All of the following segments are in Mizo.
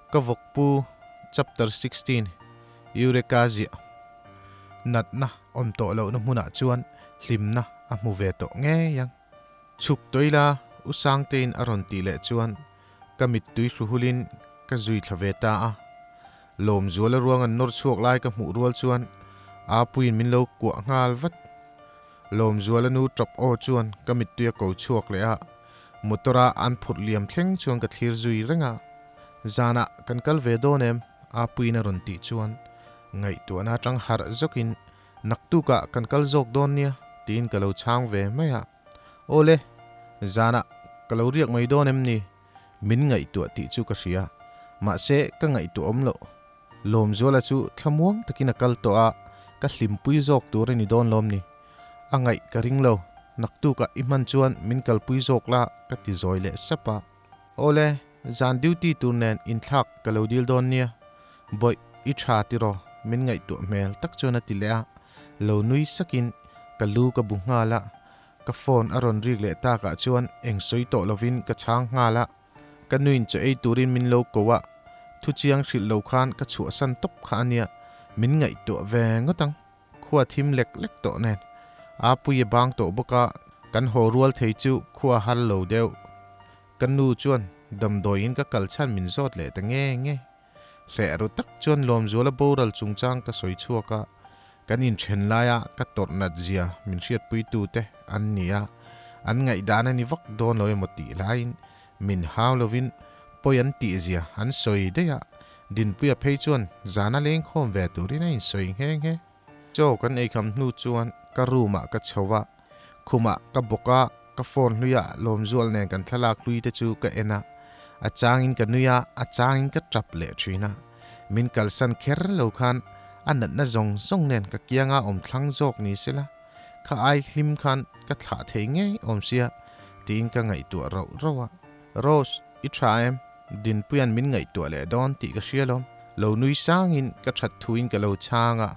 Ka vawkpu Chapter 16 Eureka ziah natna awm tawh lohna hmunah chuan hlimna a hmu ve tawh ngei ang. Chhuk tawila U Sangtein a rawn tih leh chuan ka mittui hruhulin ka zui thla ve ta a. Lawmzuala ruang an nawr chhuak lai ka hmuh rual chuan Apuiin min lo kuah nghal vat. Lawmzuala nu tap aw chuan ka mittui a ko chhuak leh a, motor a an phurh liam thleng chuan ka thlir zui reng a. Zanah kan kal ve dawn em? Apuiin a rawn tih chuan ngaihtuahna atang harh zawkin Naktukah kan kal zawk dawn nia tiin ka lo chhang ve mai a. Awle, zanah ka lo riak mai dawn em ni? Min ngaihtuah tih chu ka hria, mahse ka ngaihtuah awm loh. Lawmzuala chu thlamuang takin a kal tawh a, ka hlimpui zawk tur a ni dawn lawm ni? A ngaih ka ring lo, naktukah i hman chuan min kalpui zawk la ka ti zawi leh sap a. Awle, zan duty tur nen inthlak ka lo dil dawn nia. Bawih, i tha tiraw? Min ngaihtuah hmel tak chuan a ti leh a, lo nui sakin ka lu ka bu nghal a. Ka phone a rawn rik leh takah chuan eng sawi tawh lovin ka chhang nghal a. Ka nuin chaw ei turin min lo ko a, thu chiang hrilh lo khan ka chhuahsan tawp kha a nia, min ngaihtuah ve ngawt ang. Khua thim lek lek tawh nen a pui a bang tawh bawk a, kan haw rual thei chu khua har lo deuh. Ka nu chuan damdawiin ka kal chhan min zawt leh ta nge nge. Hreh ru tak chuan Lawmzuala boral chungchang ka sawi chhuak a, kan inthen laia ka tawrh nat zia min hriatpuitu te an ni a, an ngaihdan a ni vak dawn lo emaw tih laiin min hau lovin pawi an tih zia an sawi daih a, Dinpuia phei chuan zana lengkhawm ve turin a insawi nghe nghe. Chaw kan eikham hnu chuan ka room ah ka chho a, khumah ka bawk a, ka phone hluia Lawmzual nen kan thlalak hlui te chu ka en a, a changin ka nui a, a changin ka tap leh thin a. Min kalsan kher lo khan a natna zawng zawng nen ka kianga awm thlang zawk ni sela, kha ai hlim khan ka thlah thei ngei awm sia tiin ka ngaihtuah rauh rauh a. Rose, i tha em? Dinpuia'n min ngaihtuah leh dawn tih ka hria lawm. Lo nui sangin ka that thuin ka lo chhang a,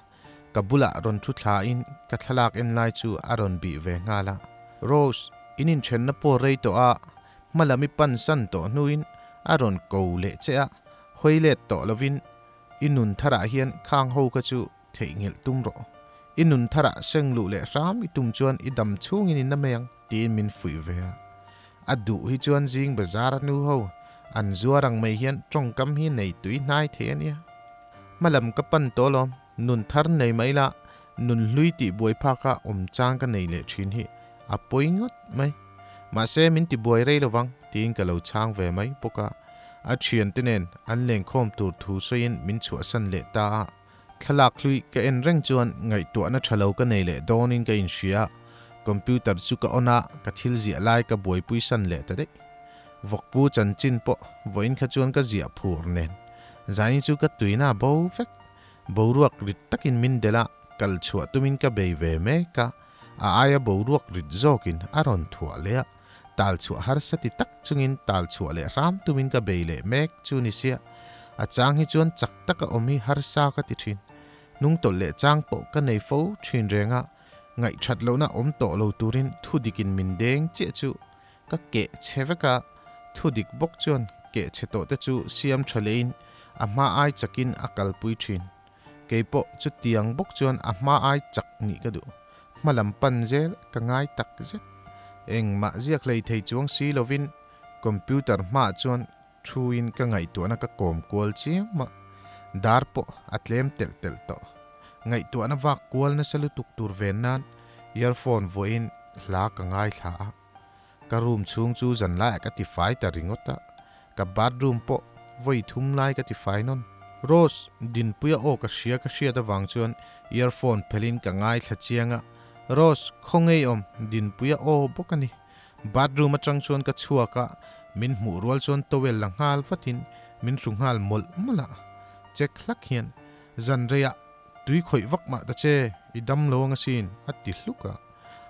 ka bulah rawn thu thlain ka thlalak en lai chu a rawn bih ve nghal a. Rose, in inthenna pawh rei tawh a, hma lam i pan san tawh hnuin a rawn ko leh che a, hawi let tawh lovin i nun tharah hian khang ho kha chu theihnghilh tum rawh. I nun tharah seng luh leh hram i tum chuan i dam chhungin i na mai ang. Tiin min fuih ve a. A duh hi chuan zing bazar a nu ho an zuar ang mai hian tawngkam hi nei tui hnai thei a nia. Hmalam ka pan tawh lawm, nun thar nei mai la, nun hlui tih buai phaka awm chang ka nei leh thin hi a pawi ngawt mai. Mahse min ti buai rei lovang tiin ka lo chhang ve mai bawk a. A thiante nen an lengkhawm tur thu sawiin min chhuahsan leh ta a. Thlalak hlui ka en reng chuan ngaihtuahna tha lo ka nei leh dawnin ka inhria. Computer chu ka on a, ka thil ziah lai ka buaipui san leh ta daih. Vawkpu chanchin pawh vawiin kha chuan ka ziah phur nen. Zanin chu ka tuina a bo vek. Boruak rit takin min delh a, kal chhuah tumin ka bei ve mek a, a aia boruak rit zawkin a rawn thuah leh a. Tal chhuah harsa ti tak chungin tal chhuah leh hram tumin ka bei leh mek chu ni sia. A chang hi chuan chak taka awm hi harsa ka ti thin. Hnung tawlh leh chang pawh ka nei fo thin reng a, ngaihthat lohna awm tawh lo turin thu dikin min deng chiah chu ka keh chhe vek a, thu dik bawk chuan keh chhe tawh te chu siam tha lehin a hma ai chakin a kalpui thin. Kei pawh chutiang bawk chuan a hma ai chak nih ka duh. Hma lam pan zel ka ngai tak zet. Engmah ziak hlei thei chuang si lovin computer hmaah chuan thuin ka ngaihtuahna ka kawm kual chiam a, dar pawh a tlem telh telh tawh. Ngaihtuahna vak kual nasa lutuk tur ven nan earphone vuahin hla ka ngaithla a. Ka room chhung chu zan laiah ka tifai ta ringawt a, ka bathroom pawh vawi thum lai ka tifai nawn. Rose, Dinpuia aw ka hria ka hriat avang chuan earphone phelhin ka ngaithla chiang a, Rose, khaw ngei awm, Dinpuia aw bawk a ni. Bathroom atang chuan ka chhuak a, min hmuh rual chuan towel la nghal vatin min hru nghal mawlh mawlh a. Check hlak hian, Zan reiah tui khawih vak mah ta che, i dam lo ang asin, a ti hluk a.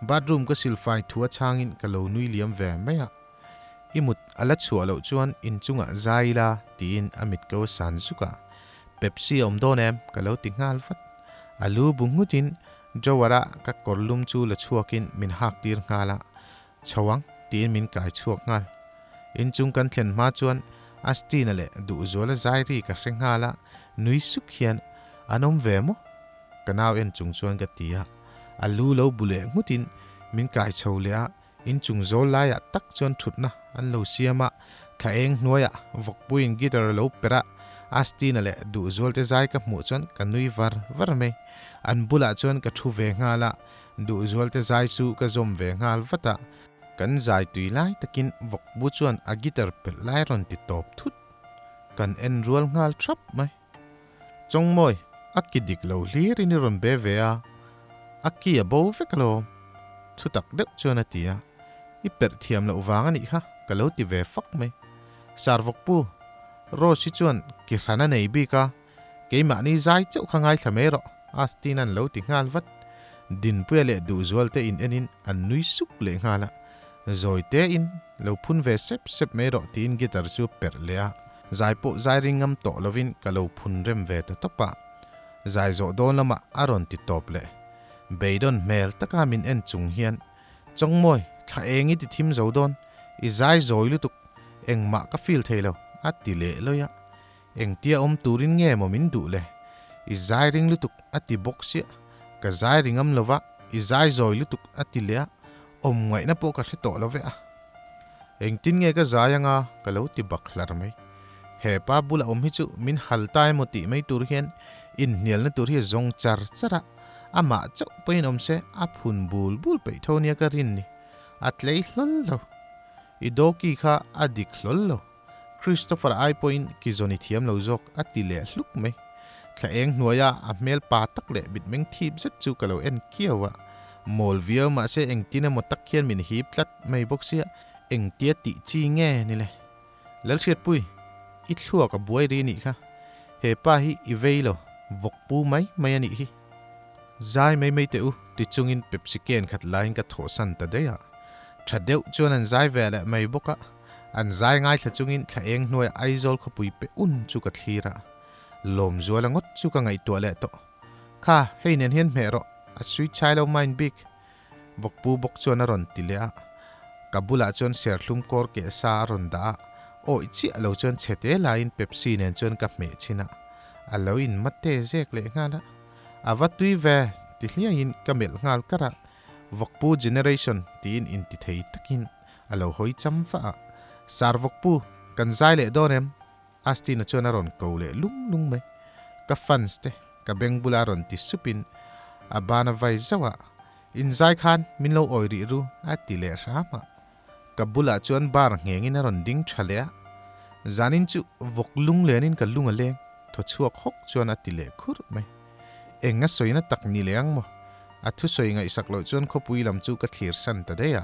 Bathroom ka silfai thu a chhangin ka lo nui liam ve mai a. I mut a la chhuah loh chuan inchungah zai ila tiin a mit ko san zuk a. Pepsi a awm dawn em? Ka lo ti nghal vat. A lu bu nghutin drawer a ka kawr lum chu la chhuakin min hak tir nghal a. Chho ang tiin min kai chhuak nghal. Inchung kan thlen hma chuan Astina leh Duhzuala zai ri ka hre nghal a, nui suk hian, An awm ve maw? Ka nau en chung chuan ka ti a, a lu lo bu leh nghutin min kai chho leh a, inchung zawl laiah tak chuan thutna an lo siam a, thla eng hnuaiah vawkpuiin guitar a lo perh a, Astina leh Duhzualte zai ka hmuh chuan ka nui var var mai. An bulah chuan ka thu ve nghal a, Duhzualte zai chu ka zawm ve nghal vat a, kan zai tui lai takin vawkpu chuan a guitar pelh lai rawn ti tawp thut. Kan en rual nghal thap mai. Chawngmawi, a ki dik lo hlir in i rawn be ve a, a ki a bo vek alawm, thu tak deuh chuan a ti a, i perh thiam loh vang a nih kha ka lo ti ve fak mai. Sarvawkpu, Rose hi chuan ki hran a nei bik a, keimahni zai chauh kha ngaithla mai rawh, Astin an lo ti nghal vat. Dinpuia leh Duhzual te in enin an nui suk leh nghal a, zawi tein lo phun ve sep sep mai rawh tiin guitar chu perh leh a. Zai pawh zai ring ngam tawh lovin ka lo phun rem ve ta tawp a, zai zawh dawn lamah a rawn ti tawp leh. Beidawn hmel taka min en chung hian, Chawngmawi, thla eng i ti thim zo dawn, i zai zawi lutuk, engmah ka feel thei lo, a ti leh lawih a. Engtia awm turin nge maw min duh le? I zai ring lutuk, a ti bawk siah. Ka zai ri ngam lova, i zai zawi lutuk, a ti leh a, awm ngaihna pawh ka hre tawh lo ve a. Engtin nge ka zai anga ka lo ti bak hlar mai. He pa bula awm hi chu min hal ta emaw tih mai tur hian inhnialna tur hi a zawng char char a, amah chauh pawhin awm se a phun bul bul peih tho nia ka rin ni. A tlei hlawl lo. I dawki kha a dik hlawl lo. Christopher ai pawhin ki zawn i thiam lo zawk a ti leh hluk mai. Thla eng hnuaia a hmel pa tak leh mitmeng thip zet chu ka lo en kiau a. Mawl viau mahse engtin emaw tak hian min hip tlat mai bawk sia, engtia tih chi nge ni le? Lalhriatpui, i thluak a buai ri nih kha. He pa hi i vei lo, vawk pu mai mai a nih hi. Zai mai mai teh u, ti chungin Pepsi ken khat laiin ka thawhsan ta daih a. Tha deuh chuan an zai ve leh mai bawk a. An zai ngaithla chungin thla eng hnuaia Aizawl khawpui pe un chu ka thlir a. Lawmzuala ngawt chu ka ngaihtuah leh tawh. Kha, hei nen hian hmeh rawh, a sweet chai lo mind bik. Vawkpu bawk chuan a rawn ti leh a. Ka bulah chuan serthlum kawr keh sa a rawn dah a, awih chiah lo chuan chhete laiin Pepsi nen chuan ka hmeh chhin a. A lo in mate zek leh nghal a. A va tui ve, ti hliaiin ka melh nghal kar a. Vawkpu generation tiin intithei takin a lo hawi cham vah a. Sar Vawkpu, kan zai leh dawn em? Astina chuan a rawn ko leh lung lung mai. Ka fans te ka beng bula rawn ti supin a ban a vai zauh a, In zai khan min lo awi rih ru a ti leh hram a. Ka bulah chuan bar nghengin a rawn ding tha leh a. Zanin chu vawk lung lenin ka lung a leng, thaw chhuak hawk chuan a ti leh khur mai. Eng a sawina tak ni leh ang maw? A thusawi ngaihsak loh chuan khawpui lam chu ka thlir san ta daih a.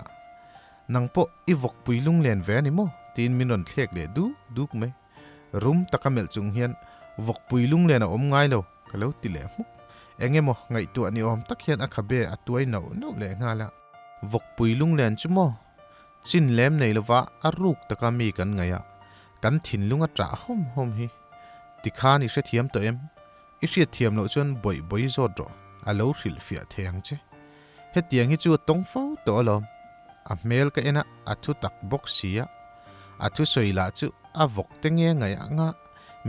Nang pawh i vawkpui lunglen ve a ni maw? tiin min rawn thlek leh duk duk mai. Rum taka melh chung hian vawkpui lunglen a awm ngai lo ka lo ti leh hmuk. Eng emaw ngaihtuah ni awm tak hian a khabe a tuai nauh nauh leh nghal a. Vawkpui lunglen chu maw? Chin lem nei lova a ruk taka mi kan ngaih a, kan thinlung a ṭah hawm hawm hi. Tikhan i hrethiam tawh em? I hriatthiam loh chuan bawih bawi zawt rawh, a lo hrilhfiah thei ang che. Hetiang hi chu a tawng fo tawh alawm. A hmel ka en a, a thu tak bawk si a. A thusawi lah chu a vawk te nge ngaih anga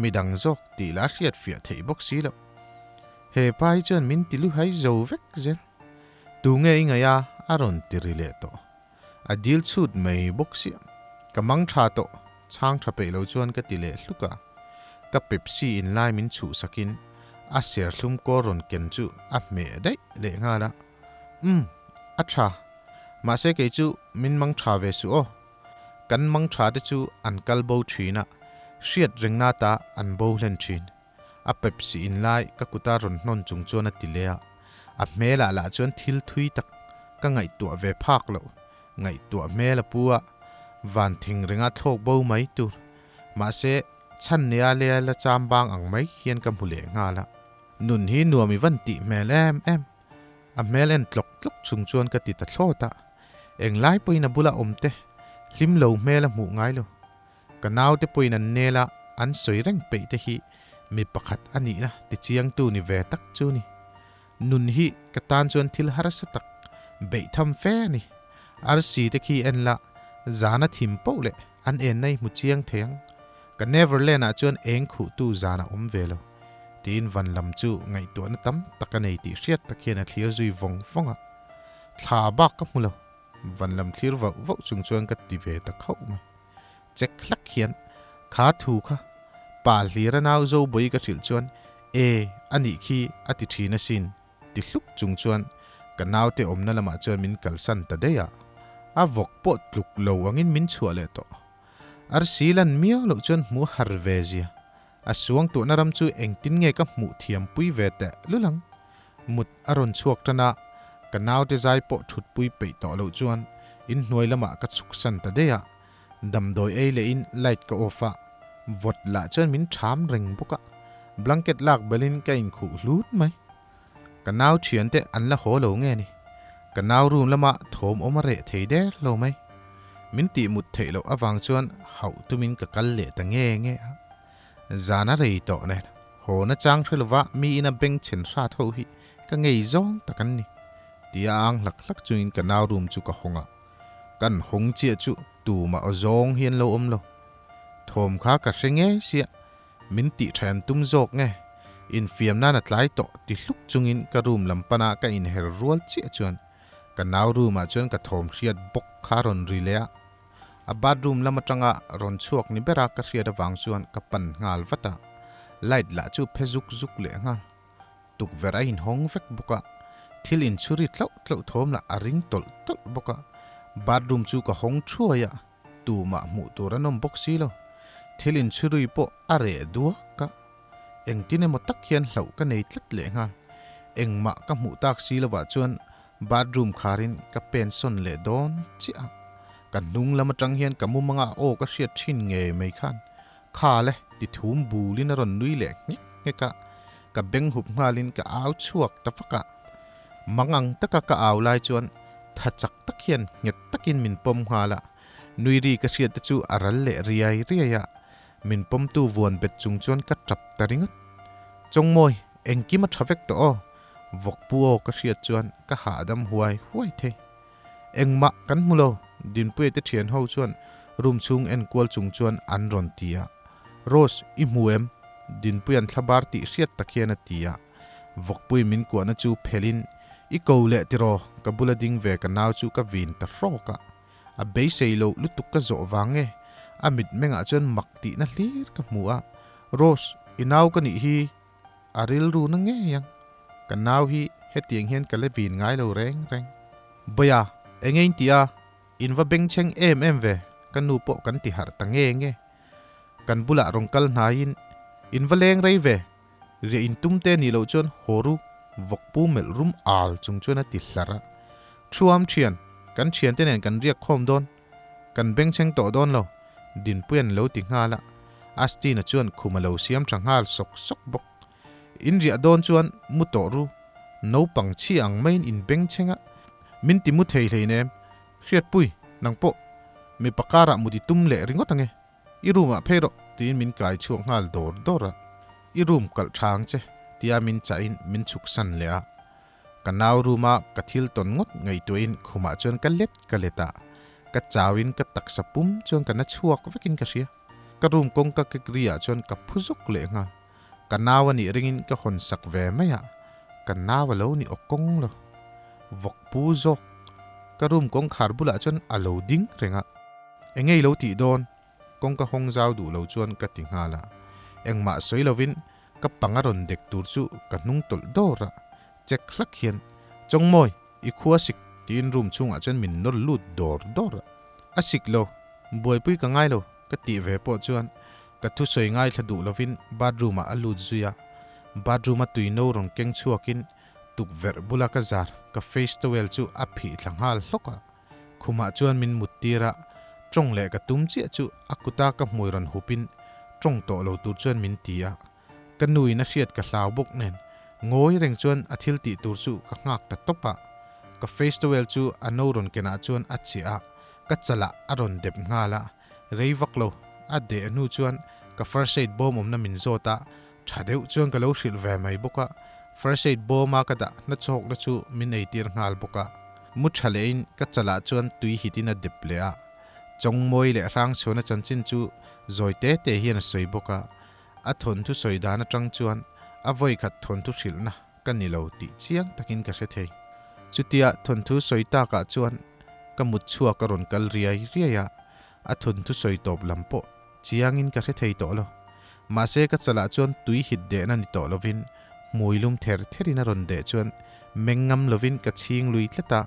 midang zawk tih lah a hriatfiah theih bawk si loh. He pa hi chuan min ti luhai zo vek zel. Tu nge i ngaih a? a rawn ti ri leh tawh. A dil chhut mai bawk sia. Ka mang tha tawh, chhang tha peih lo chuan ka ti leh hluk a. Ka Pepsi in lai min chhuh sakin a serthlum kawr rawn ken chu a hmeh daih leh nghal a. Umm, a tha. Mahse kei chu min mang tha ve suh aw. Kan mang tha te chu an kal bo thin a, hriat rengna ta an bo hlen thin. A Pepsi in lai ka kuta rawn hnawn chung chuan a ti leh a, a hmelah lah chuan thil thui tak ka ngaihtuah ve phak loh, ngaihtuah hmel a pu a, van thing ringa thlawk bo mai tur. Mahse, chhan nia leh la cham bang ang mai hian ka hmu leh nghal a. Nun hi nuam i van tih hmel em em. A hmel en tlawk tlawk chung chuan ka ti ta thlawt a, englai pawhin a bula awm te hlim lo hmel a hmuh ngai lo. Ka naute pawhin an nel a, an sawi reng peih te hi mi pakhat a nihna tichiangtu ni ve tak chu ni. Nun hi ka tan chuan thil harsa tak, beih tham fe a ni. Arsi te khi en la, zana thim poh leh an en na i hmu chiang thei ang. Ka Neverland ah chuan eng khuh tu zan a awm ve lo. Tiin van lam chu ngaihtuahna tam tak a nei tih hriat tak hian a thlir zui vawng vawng a. Thla bak ka hmu lo. Van lam thlir vauh vauh chung chuan ka ti ve ta khauh mai. Chek hlak hian kha thu kha pa hlira nau zo bawi ka hrilh chuan e a nih khi a ti thin asin ti hluk chung chuan ka naute awmna lamah chuan min kalsan ta daih a. A vawk pawh tluk lo angin min chhuah leh tawh. Arsi lan miau loh chuan hmu har ve zia. A suang tuhna ram chu engtin nge ka hmuh thiam pui ve teh lul ang. Mut a rawn chhuak tan a, ka naute zai pawh thutpui peih tawh loh chuan inhnuai lamah ka chhuksan ta daih a. Damdawi ei leh in light ka off a, vawt lah chuan min ṭham reng bawk a, blanket lak belin ka inkhuh hlut mai. Ka nau ṭhiante an la haw lo nge ni? Ka nau room lama thawm awm a reh thei der lo mai. Min tih mut theih loh avang chuan hauh tumin ka kal leh ta nge nge a. Zan a rei tawh nen, haw na chang hre lova mi ina beng chhen hrat ho hi ka ngei zawng tak an ni. Tia ang hlak hlak chungin ka nau room chu ka hawng a. Kan hawng chiah chu tumah aw zawng hi an lo awm lo. Thawm kha ka hre ngei sia, min tih tha an tum zawk nge? Infiam nan a tlai tawh ti hluk chungin ka room lam pana ka inher rual chiah chuan ka nau room ah chuan ka thawm hriat bawk kha a rawn ri leh a. A bathroom lam atanga rawn chhuak ni bera ka hriat avang chuan ka pan nghal vat a, light lah chu phe zuk zuk leh nghal. Tukverh a inhawng vek bawk a, thil inchhuri tlauh tlauh thawm lah a ring tawlh tawlh bawk a. Bathroom chu ka hawng thuai a, tumah hmuh tur an awm bawk si lo. Thil inchhurui pawh a reh duak a, engtin emaw tak hian hlauh ka nei tlat leh nghal. Engmah ka hmuh tak si lovah chuan bathroom kharin ka pen sawn leh dawn chiah a. Ka hnung lam atang hian ka mumanga aw ka hriat thin ngei mai khan Kha le, ti thum bulin a rawn nui leh nghek nghek a, ka beng hup nghalin ka au chhuak ta vak a. Mang ang taka ka au lai chuan tha chak tak hian nghet takin min pawm nghal a, nui ri ka hriat te chu a ral leh riai riai a, min pawmtu vuan bet chung chuan ka tap ta ringawt. Chawngmawi, engkim a tha vek tawh aw, vawkpu aw ka hriat chuan ka hahdam huai huai thei. Engmah kan hmu lo, Dinpuia te thian ho chuan room chhung en kual chung chuan an rawn ti a. Rose, i hmu em? Dinpuia'n thlabar tih hriat tak hian a ti a. Vawkpui min kuahna chu phelin, I ko leh tiraw, ka bula ding ve ka nau chu ka vin ta hrawk a. A beisei loh lutuk ka zawh vang nge? A mitmengah chuan mak tihna hlir ka hmu a. Rose, i nau ka nih hi. A rilru na ngei ang. Ka nau hi hetiang hian ka la vin ngai lo reng reng. Bawia, enge in ti a? In va bengchheng em em ve, ka nu pawh kan ti harh ta nge nge. Kan bulah rawn kal hnaiin, In va leng rei ve, riah in tum te nih loh chuan haw ru, vawkpu melh rum al chung chuan a ti hlarh a. Thuam thian, kan thiante nen kan riak khawm dawn. Kan bengchheng tawh dawn lo, Dinpuia'n lo ti nghal a, Astina chuan khum a lo siam tha nghal sawk sawk bawk. In riah dawn chuan mu tawh ru, naupang chhi ang maiin in bengchheng a, min ti mu thei hleinem, Hriatpui, nang pawh mipa karah mut i tum leh ringawt ange, i room ah phei rawh tiin min kai chhuak nghal dawr dawr a, I room kalh tha ang che tia min chahin min chhuksan leh a. Ka nau room a ka thil tawn ngawt ngaihtuahin khumah chuan ka let ka let a, ka chauin ka taksa pum chuan ka na chhuak vekin ka hria. Ka room kawngka kek ri ah chuan ka phu zawk leh nghal. Ka nau a nih ringin ka hawn sak ve mai a, ka nau a lo ni aw kawng lo. Vawk pu zawk. Ka room kawngkhar bulah chuan a lo ding reng a. Enge i lo tih dawn? Kawngka hawng zau duh lo chuan ka ti nghal a. Engmah sawi lovin ka pang a rawn dek tur chu ka hnung tawlh dawr a, chek hlak hian, Chawngmawi, i khua sik tiin room chhungah chuan min nawr lut dawr dawr a. A sik lo, buaipui ka ngai lo ka tih ve pawh chuan ka thusawi ngaithla duh lovin bathroom ah a lut zui a. Bathroom a tui no rawn keng chhuakin tukverh bula ka zar ka face towel chu a phih thla nghal hlawk a. Khumah chuan min mut tir a, tawng leh ka tum chiah chu a kuta ka hmui rawn hupin tawng tawh lo tur chuan min ti a. Ka nuin a hriat ka hlau bawk nen ngawi reng chuan a thil tih tur chu ka nghak ta tawp a. Ka face towel chu a no rawn kenah chuan a chiah a, ka chalah a rawn dep nghal a. Rei vak lo, a deh hnu chuan ka first aid bawm awmna min zawt a, tha deuh chuan ka lo hrilh ve mai bawk a. First aid bawma ka dah hnachhawkna chu min eitir nghal bawk a. Mu tha lehin ka chalah chuan tui hitin a dep leh a. Chawngmawi leh Hrangchhuana chanchin chu zawi te te hian a sawi bawk a, a thawnthu sawi dan atang chuan a vawikhat thawnthu hrilhna ka ni lo tih chiang takin ka hre thei. Chutia thawnthu sawi takah chuan ka mut chhuak a rawn kal riai riai a, a thawnthu sawi tawp lam pawh chiangin ka hre thei tawh lo. Mahse ka chalah chuan tui hit dehna ni tawh lovin hmui lum ther therin a rawn deh chuan meng ngam lovin ka chhing lui tlat a,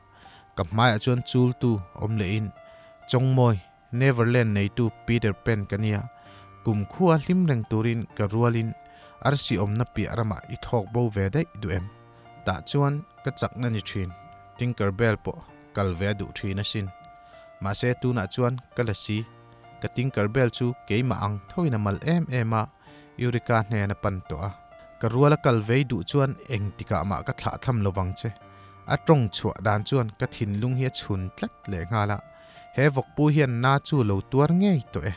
ka hmaiah chuan chultu awm lehin Chawngmawi Neverland neitu Peter Pan ka nia, kum khua hlim reng turin ka rualin arsi awmna piah ramah i thawk bo ve daih duh em? Tah chuan ka chakna ni thin, Tinker Bell pawh kal ve a duh thin asin. Mahse tunah chuan ka la si, ka Tinker Bell chu keimah ang thoin a mal em em a, Eureka hnen a pan tawh a. Ka ruala kal vei duh chuan engtikah mah ka thlah thlam lovang che. A tawng chhuah dan chuan ka thinlung hi a chhun tlat lehnghal a. He vawkpu hian na chu lo tuar ngei tawh e.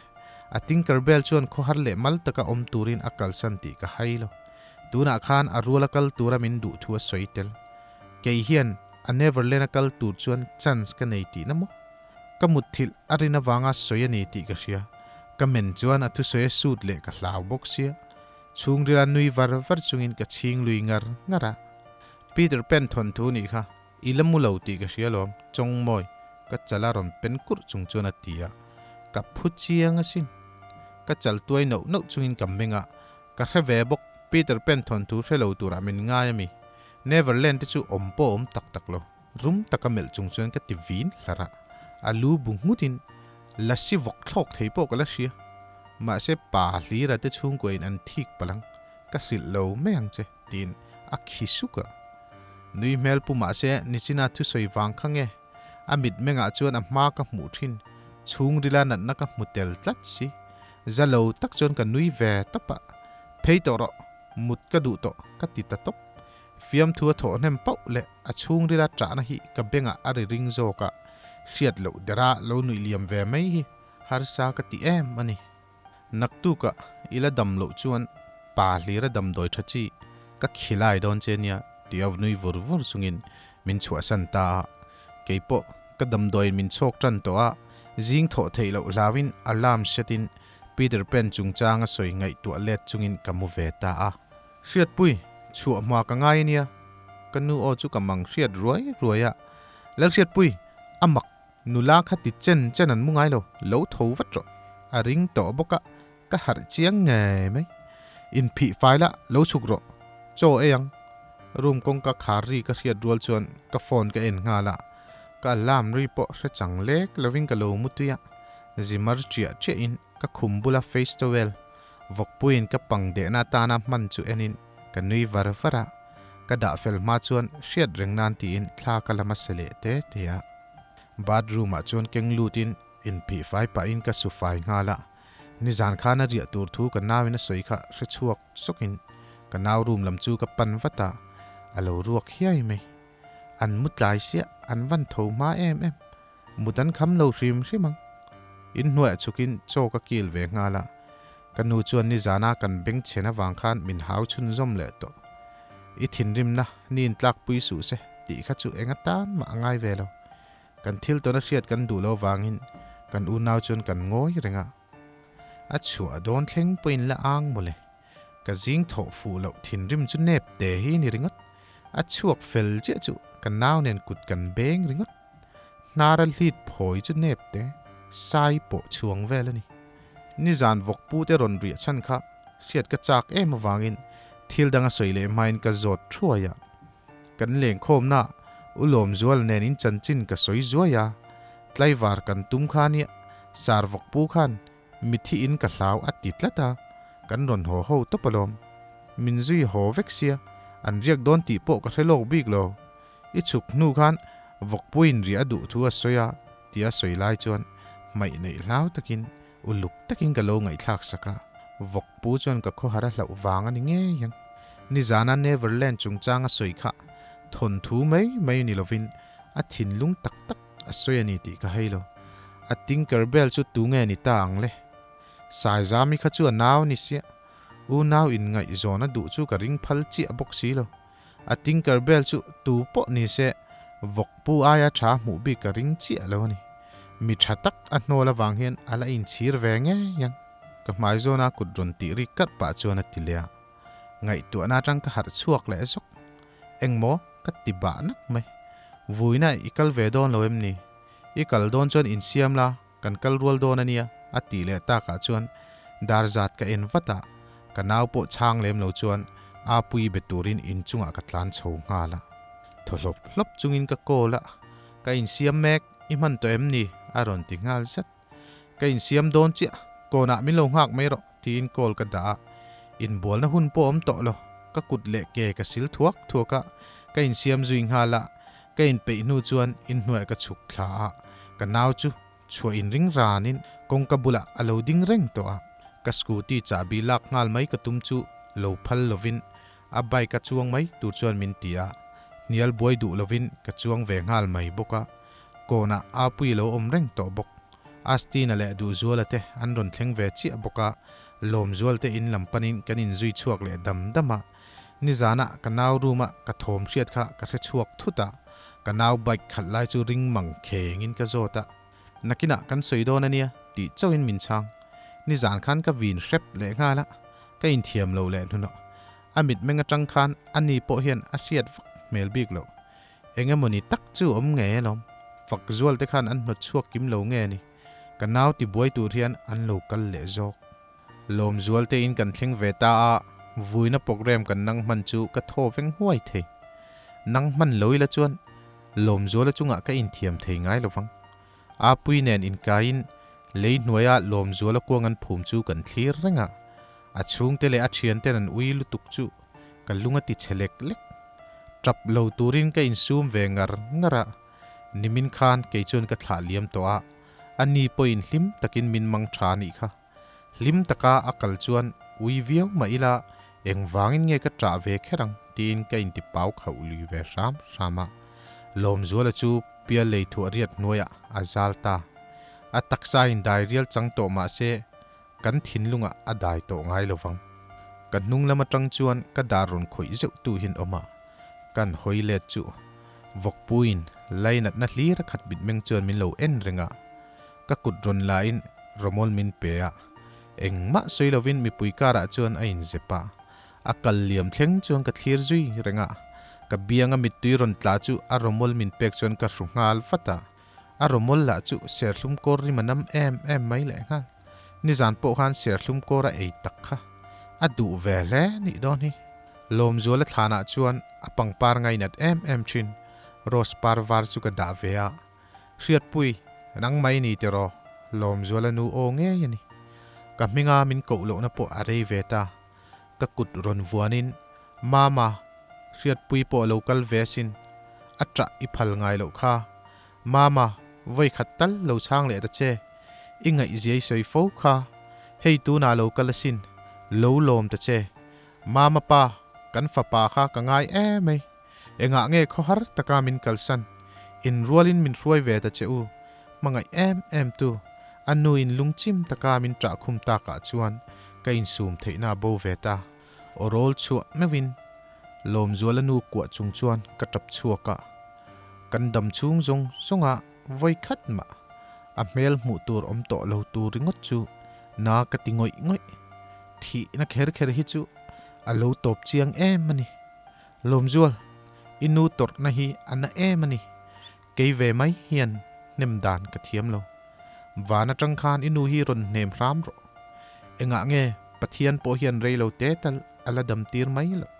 A Tinker Bell chuan khawhar leh mal taka awm turin a kalsan tih ka hai lo. Tunah khan a ruala kal tura min duh thu a sawi tel. Kei hian a Neverland a kal tur chuan chance ka nei tihna maw? Ka mutthilh a rin avanga sawi a ni tih ka hria. Ka men chuan a thusawi a sut leh ka hlau bawk sia. Chhungrila nui var var chungin ka chhing lui ngar ngar a. Peter Pan thawnthu nih kha I la mu lo tih ka hria lawm, Chawngmawi, ka chal a rawn pen kurh chung chuan a ti a. Ka phu chiang asin. Ka chal tuai nauh nauh chungin ka meng a, ka hre ve bawk, Peter Pan thawnthu hre lo turah min ngai a mi? Neverland te chu awm pawh awm tak tak lo, rum taka melh chung chuan ka ti vin hlar a. A lu bu nghutin lasi vawk thlawk thei pawh ka la hria. Mahse pa hlira te chhungkuain an thik palang, ka hrilh lo mai ang che. Tiin a khi suk a. Nui hmel pu mahse nichina thusawi vang kha nge? A mitmengah chuan a hma ka hmuh thin, chhungrila natna ka hmu tel tlat si. Za lo tak chuan ka nui ve tawp a, Phei tawh rawh, mut ka duh tawh ka ti ta tawp. Fiamthu a thawh hnem pauh leh a chhungrila ṭahna hi ka bengah a ri ring zawk a, hriat loh dera lo nuih liam ve mai hi harsa ka ti em a ni. Naktukah i la dam loh chuan pa hlira damdawi tha chi ka khilai dawn che nia tih a nui vur vur chungin min chhuahsan ta a. Keipawh ka damdawiin min chhawk tan tawh a, zing thawh theih loh hlauin alarm setin Peter Pan chungchang a sawi ngaihtuah let chungin ka mu ve ta a. Hriatpui, chhuah hma ka ngai ania, ka nu aw chu ka mang hriat ruai ruai a. Lalhriatpui, a mak Nula kha ti chen chen an mu ngai lo, lo tho vat rawh. A ring tawh bawk a, ka harh chiang ngei mai. Inphih fai la, lo chhuk rawh. Chaw ei ang. Room kawngka khar ri ka hriat rual chuan ka phone ka en nghal a, ka alarm ri pawh hre chang lek lovin ka lo mu tui a, zimar chiah chiahin ka khum bula face towel vawkpuiin ka pang dehna atana hman chu enin ka nui var var a, ka dah fel hma chuan hriat reng nan tiin thla ka la hmasa leh te te a. Bathroom ah chuan keng lutin inphih fai pahin ka su fai nghal a, nizan khan a riah tur thu ka nauin a sawi kha hre chhuak sawkin ka nau room lam chu ka pan vat a, a lo ruak hiai mai. An mu tlai siah, an van tho hma em em. Mut an kham lo hrim hrim ang. Inhnuaiah chhukin chaw ka kil ve nghal a, ka nu chuan nizana kan beng chhen avang khan min hau chhunzawm leh tawh. I thinrimna niin tlakpui suh se tih kha chu eng atan mah a ngai ve lo. Kan thil tawna hriat kan duh lo vangin kan unau chuan kan ngawi reng a. A chhuah dawn thleng pawhin la ang mawle. Ka zing thawh fuh loh thinrim chu nep te hi ni ringawt. A chhuak fel chiah chu ka nau nen kut kan beng ringawt. Hnara hlit phawi chu nep te, sai pawh chhuang vel a ni. Nizan vawkpu te rawn riah chhan kha hriat ka chak em avangin thil dang a sawi leh hmain ka zawt thuai a. Kan lengkhawmna U Lawmzual nen in chanchin ka sawi zuai a, tlaivar kan tum kha nia sar vawkpu khan mithi in ka hlau a ti tlat a, kan rawn haw ho tawp alawm. Min zui haw vek sia, an riak dawn tih pawh ka hre lawk bik lo. I chhuk hnu khan vawkpuiin riah a duh thu a sawi a tia sawi lai chuan hmaih neih hlau takin uluk takin ka lo ngaihthlak sak a, vawkpu chuan ka khawhar a hlauh vang a ni ngei ang. Nizana Neverland chungchang a sawi kha thawnthu mai mai ni lovin a thinlung tak tak a sawi a ni tih ka hei lo. A Tinker Bell chu tunge ni ta ang le? Saizami kha chu a nau ni sia, unau inngaihzawn a duh chu ka ring phal chiah bawk si lo. A Tinker Bell chu tu pawh ni se vawkpu aia tha hmuh bik ka ring chiah lo a ni. Mi tha tak a hnawl avang hian a la inchhir ve ngei ang. Ka hmai zawna kut rawn tih rik karh pah chuan a ti leh a. Ngaihtuahna atang ka harh chhuak leh zawk. Engmaw ka ti bah nak mai. Vuina i kal ve dawn lo em ni? I kal dawn chuan insiam la, kan kal rual dawn a nia a tih leh takah chuan dar zat ka en vat a, ka nau pawh chhang lem lo chuan Apuii be turin inchungah ka tlan chho nghal a. Thaw hlawp hlawp chungin ka call a, Ka insiam mek, i hman tawh em ni? a rawn ti nghal zat. Ka insiam dawn chiah, kawnah min lo nghak mai rawh tiin call ka dah a, inbualna hun pawh awm tawh lo, ka kut leh ke ka sil thuak thuak a, ka insiam zui nghal a, ka inpeih hnu chuan inhnuaiah ka chhuk thla a, ka nau chu chhuah inring ranin kawngka bulah a lo ding reng tawh a, ka scooty chahbi lak nghal mai ka tum chu lo phal lovin a bike a chuang mai tur chuan min ti a, hnial buai duh lovin ka chuang ve nghal mai bawk a, kawnah Apuii lo awm reng tawh bawk. Astina leh Duhzuala te an rawn thleng ve chiah bawk a, Lawmzual te in lam panin kan inzui chhuak leh dam dam a. Nizanah ka nau room a ka thawm hriat kha ka hre chhuak thut a, ka nau bike khalh lai chu ring mang khengin ka zawt a, nakinah kan sawi dawn a nia tih chauhin min chhang. Nizan khan ka vin hrep leh nghal a, ka inthiam lo leh hnuhnawh. A mitmeng atang khan a ni pawh hian a hriat vak hmel bik loh. Eng emawni tak chu awm ngei alawm. Fak zual te khan an hnawt chhuak kim lo nge ni. Ka nau tibuai tur hian an lo kal leh zawk. Lawmzual tein kan thleng ve ta a, vuina program kan nang hman chu ka thaw veng huai thei. Nang hman lo ila chuan Lawmzuala chungah ka inthiam thei ngai lo vang. Apui nen inkaiin lei hnuaia Lawmzuala kuang an phum chu kan thlir reng a, a chhungte leh a thianten an ui lutuk chu ka lung a ti chhe lek lek. Tap lo turin ka insum ve ngar ngar a, nimin khan kei chuan ka thlah liam tawh a, a ni pawhin hlim takin min mang tha a nih kha. Hlim taka a kal chuan ui viau mah ila engvangin nge ka ṭah ve kher ang tiin ka inti pau khauh lui ve hram hram a. Lawmzuala chu pial lei thuah riat hnuaiah a zal ta. A taksa in dai rial chang tawh mah se kan thinlungah a dai tawh ngai lo vang. Ka hnung lam aṭang chuan ka dar rawn khawih zeuh tu hin awm a, kan hawi let chu vawkpuiin lainatna hlir a khat mitmeng chuan min lo en reng a. Ka kut rawn lain rawmawl min pe a, engmah sawi lovin mipui karah chuan a inzep a. A kal liam thleng chuan ka thlir zui reng a, ka bianga mittui rawn tla chu a rawmawl min pek chuan ka hru nghal vat a. A rawmawl lah chu serthlum kawr rim a nam em em mai leh nghal. Nizan pawh khan serthlum kawr a ei tak kha a duh ve hle nih dawn hi. Lawmzuala thlanah chuan a pangpar ngainat em em thin rose par var chu ka dah ve a. Hriatpui, nang mai ni tiraw? Lawmzuala nu aw ngei a ni. Ka hminga min koh lohna pawh a rei ve ta. Ka kut rawn vuanin, Mama, Hriatpui pawh a lo kal ve asin. A ṭah i phal ngai loh kha. Mama, vawi khat tal lo chhang leh ta che. I ngaihzia i sawi fo kha. Hei tunah a lo kal asin. Lo lawm ta che. Mama pa, kan fapa kha ka ngai em mai. Engah nge khawhar taka min kalsan? Inrualin min hruai ve ta che u. Hmangaih em em tu, a nu in lungchim taka min ṭah khum takah chuan ka insum theihna a bo ve ta. Aw rawl chhuah meuhin Lawmzuala nu kuah chung chuan ka ṭap chhuak a. Kan dam chhung zawng zawnga vawi khat mah a hmel hmuh tur awm tawh lo tur ringawt chu na ka ti ngawih ngawih. Thihna kher kher hi chu a lo tawp chiang em a ni. Lawmzual, i nu tawrhna hi a na em a ni. Kei ve mai hian hnem dan ka thiam lo. Van atang khan i nu hi rawn hnem hram rawh. Engah nge Pathian pawh hian rei lo te tal a la dam tir mai loh.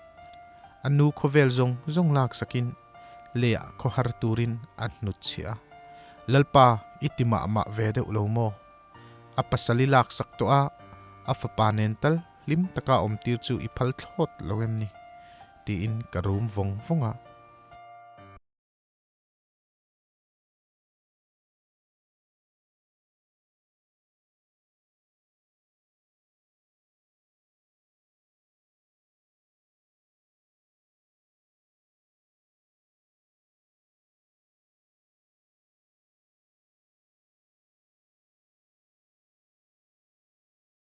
A nu khawvel zawng zawng lak sakin leiah khawhar turin a hnut chhiah a. Lalpa, i ti mah mah ve deuh lo maw? A pasal i lak sak tawh a, a fapa nen tal hlim taka awm tir chu i phal thlawt lo em ni? Tiin ka rum vawng vawng a.